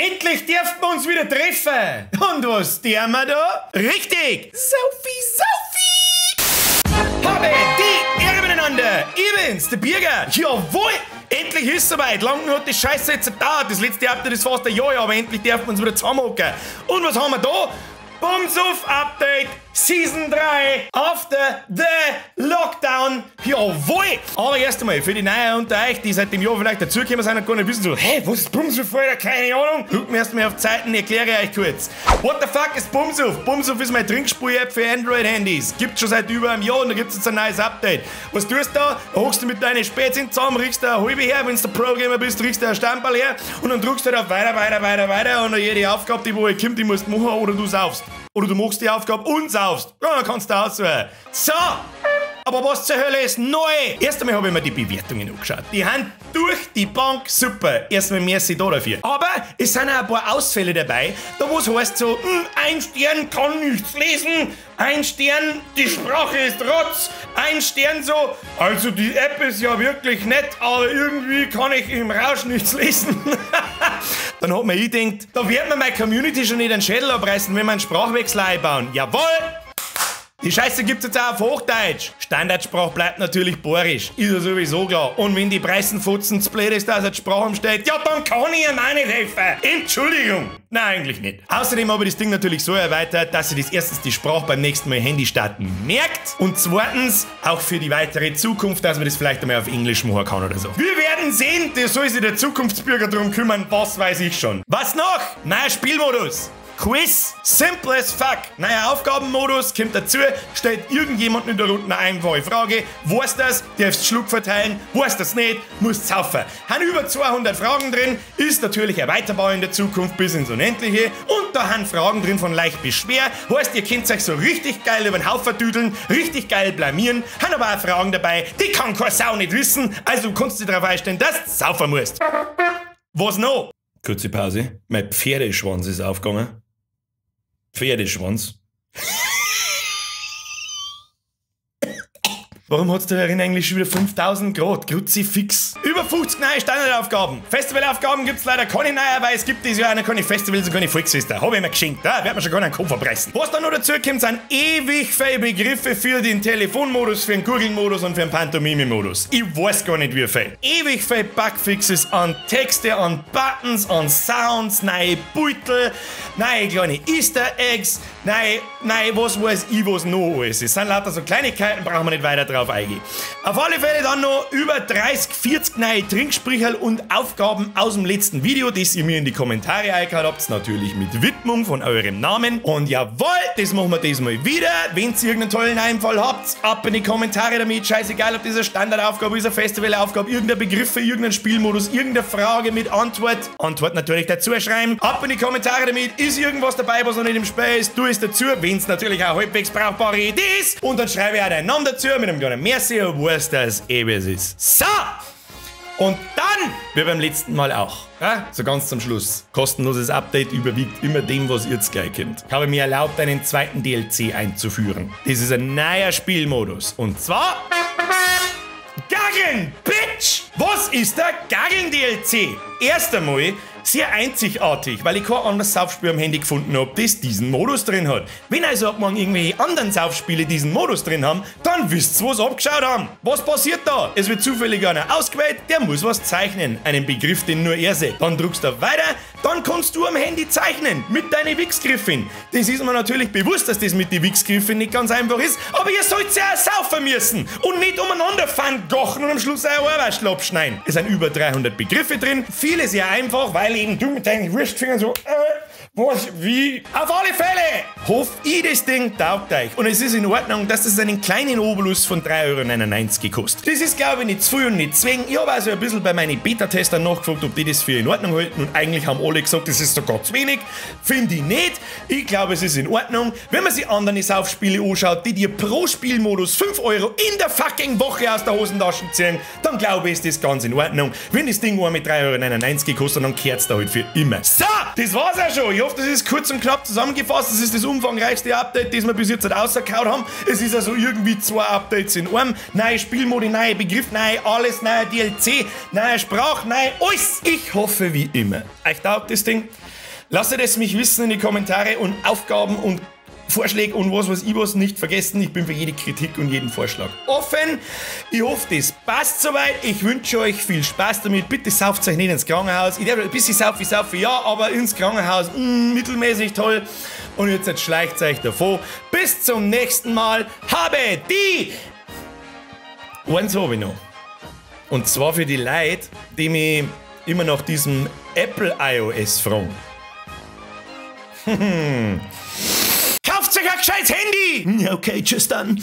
Endlich dürfen wir uns wieder treffen. Und was tun wir da? Richtig! Saufi, Saufi! Habe die Ehre miteinander! Ich bin's, der Birger! Jawohl! Endlich ist es soweit! Lang hat die Scheiße jetzt gedauert. Das letzte Update ist fast ein Jahr, aber endlich dürfen wir uns wieder zusammenhocken. Und was haben wir da? Bumsuff Update Season 3 After the Lockdown. Jawohl! Aber erst einmal für die Neuen unter euch, die seit dem Jahr vielleicht dazugekommen sind und gar nicht wissen so, hä, was ist Bumsuff, Alter? Keine Ahnung. Guckt mir erstmal auf Zeiten, erkläre ich euch kurz. What the fuck ist Bumsuff? Bumsuff ist meine Trinkspiel-App für Android-Handys. Gibt's schon seit über einem Jahr und da gibt's jetzt ein neues Update. Was tust du da? Da hockst du mit deinen Spätzchen zusammen, riechst da eine halbe her, wenn du der Pro-Gamer bist, riechst du ein Stamperl her und dann drückst du halt auf weiter, weiter, weiter, weiter und dann jede Aufgabe, die wo kommt, die musst du machen oder du saufst. Oder du machst die Aufgabe und saufst. Ja, dann kannst du aussuchen. So! Aber was zur Hölle ist neu? Erst einmal habe ich mir die Bewertungen angeschaut. Die haben durch die Bank super. Erstmal merci da dafür. Aber es sind auch ein paar Ausfälle dabei, da wo es heißt so, ein Stern kann nichts lesen, ein Stern, die Sprache ist Rotz, ein Stern so, also die App ist ja wirklich nett, aber irgendwie kann ich im Rausch nichts lesen. Dann hat man gedacht, da wird mir meine Community schon nicht den Schädel abreißen, wenn wir einen Sprachwechsel einbauen. Jawohl! Die Scheiße gibt's jetzt auch auf Hochdeutsch. Standardsprache bleibt natürlich bayerisch. Ist ja sowieso klar. Und wenn die Preisenfotzen zu blöd ist, dass er die Sprache umstellt, ja, dann kann ich ihm auch nicht helfen. Entschuldigung. Nein, eigentlich nicht. Außerdem habe ich das Ding natürlich so erweitert, dass ihr das erstens die Sprache beim nächsten Mal Handy starten merkt und zweitens auch für die weitere Zukunft, dass man das vielleicht einmal auf Englisch machen kann oder so. Wir werden sehen, da soll sich der Zukunftsbürger drum kümmern, was weiß ich schon. Was noch? Neuer Spielmodus. Quiz, simple as fuck. Neuer Aufgabenmodus, kommt dazu, stellt irgendjemand in der Runde eine einfache Frage. Weiß das, darfst Schluck verteilen, weiß das nicht, musst saufen. Haben über 200 Fragen drin, ist natürlich erweiterbar in der Zukunft bis ins Unendliche. Und da haben Fragen drin von leicht bis schwer. Heißt, ihr könnt euch so richtig geil über den Haufen düdeln, richtig geil blamieren. Haben aber auch Fragen dabei, die kann keine Sau nicht wissen. Also kannst du dich darauf einstellen, dass du saufen musst. Was noch? Kurze Pause. Mein Pferdeschwanz ist aufgegangen. Pferdeschwanz. Warum hat's da herin eigentlich schon wieder 5000 Grad? Kruzifix. Über 50 neue Standardaufgaben. Festivalaufgaben gibt's leider keine neue, weil es gibt dieses Jahr auch noch keine Festivals und keine Volksfeste. Hab ich mir geschenkt, da wird man schon gar nicht einen Kopf abreißen. Was dann noch dazu kommt, sind ewig viele Begriffe für den Telefonmodus, für den Google-Modus und für den Pantomime-Modus. Ich weiß gar nicht, wie viel. Ewig viele Bugfixes an Texte, an Buttons, an Sounds, neue Beutel, neue kleine Easter Eggs, neue, was weiß ich, was noch alles ist. Es sind lauter so Kleinigkeiten, brauchen wir nicht weiter drauf eingehen. Auf alle Fälle dann noch über 30, 40 neue Trinksprüche und Aufgaben aus dem letzten Video, das ihr mir in die Kommentare eingehauen habt, natürlich mit Widmung von eurem Namen. Und jawohl, das machen wir diesmal wieder. Wenn ihr irgendeinen tollen Einfall habt, ab in die Kommentare damit. Scheißegal, ob das eine Standardaufgabe ist, eine Festivalaufgabe, irgendein Begriff für irgendeinen Spielmodus, irgendeine Frage mit Antwort. Antwort natürlich dazu schreiben. Ab in die Kommentare damit. Ist irgendwas dabei, was noch nicht im Spiel ist? Tu es dazu, wenn es natürlich auch halbwegs brauchbare Idee ist. Und dann schreibe ich auch deinen Namen dazu mit einem kleinen Merci, obwohl es das eben ist. So! Und dann, wie beim letzten Mal auch, ja, so ganz zum Schluss, kostenloses Update überwiegt immer dem, was ihr jetzt gleich kennt. Ich habe mir erlaubt, einen zweiten DLC einzuführen. Das ist ein neuer Spielmodus. Und zwar... Gaggeln, Bitch! Was ist der Gaggeln-DLC? Erst einmal sehr einzigartig, weil ich kein anderes Saufspiel am Handy gefunden habe, das diesen Modus drin hat. Wenn also ab morgen irgendwelche anderen Saufspiele diesen Modus drin haben, dann wisst ihr, was abgeschaut haben. Was passiert da? Es wird zufällig einer ausgewählt, der muss was zeichnen. Einen Begriff, den nur er sieht. Dann drückst du weiter, dann kannst du am Handy zeichnen, mit deinen Wichsgriffen. Das ist mir natürlich bewusst, dass das mit den Wichsgriffen nicht ganz einfach ist, aber ihr sollt ja auch saufen müssen und nicht umeinander fahren, kochen und am Schluss euer Ohrwaschel abschneiden. Es sind über 300 Begriffe drin, viele sehr einfach, weil eben du mit deinen Wurstfingern so, was, wie? Auf alle Fälle hoffe ich, das Ding taugt euch. Und es ist in Ordnung, dass das einen kleinen Obolus von 3,99 € kostet. Das ist, glaube ich, nicht zu viel und nicht zu wenig. Ich habe also ein bisschen bei meinen Beta-Testern nachgefragt, ob die das für in Ordnung halten. Und eigentlich haben alle gesagt, das ist sogar zu wenig. Finde ich nicht. Ich glaube, es ist in Ordnung. Wenn man sich andere Saufspiele anschaut, die dir pro Spielmodus 5 € in der fucking Woche aus der Hosentasche ziehen, dann glaube ich, ist das ganz in Ordnung. Wenn das Ding nur mit 3,99 € kostet, dann kehrt's da halt für immer. So, das war's auch schon. Ich hoffe, hoffe, das ist kurz und knapp zusammengefasst. Das ist das umfangreichste Update, das wir bis jetzt rausgehauen haben. Es ist also irgendwie 2 Updates in einem. Neue Spielmodi, neue Begriff, neue alles, neue DLC, neue Sprache, neue alles. Ich hoffe, wie immer, euch taugt das Ding. Lasst es mich wissen in die Kommentare und Aufgaben und Vorschläge und was weiß ich was nicht vergessen. Ich bin für jede Kritik und jeden Vorschlag offen. Ich hoffe, das passt soweit. Ich wünsche euch viel Spaß damit. Bitte sauft euch nicht ins Krankenhaus. Ich darf ein bisschen saufe, ja, aber ins Krankenhaus, mittelmäßig toll. Und jetzt schleicht euch davon. Bis zum nächsten Mal. Habe die... Eins habe ich noch. Und zwar für die Leute, die mich immer nach diesem Apple iOS fragen. Kauft euch ein gescheites Handy! Okay, tschüss dann.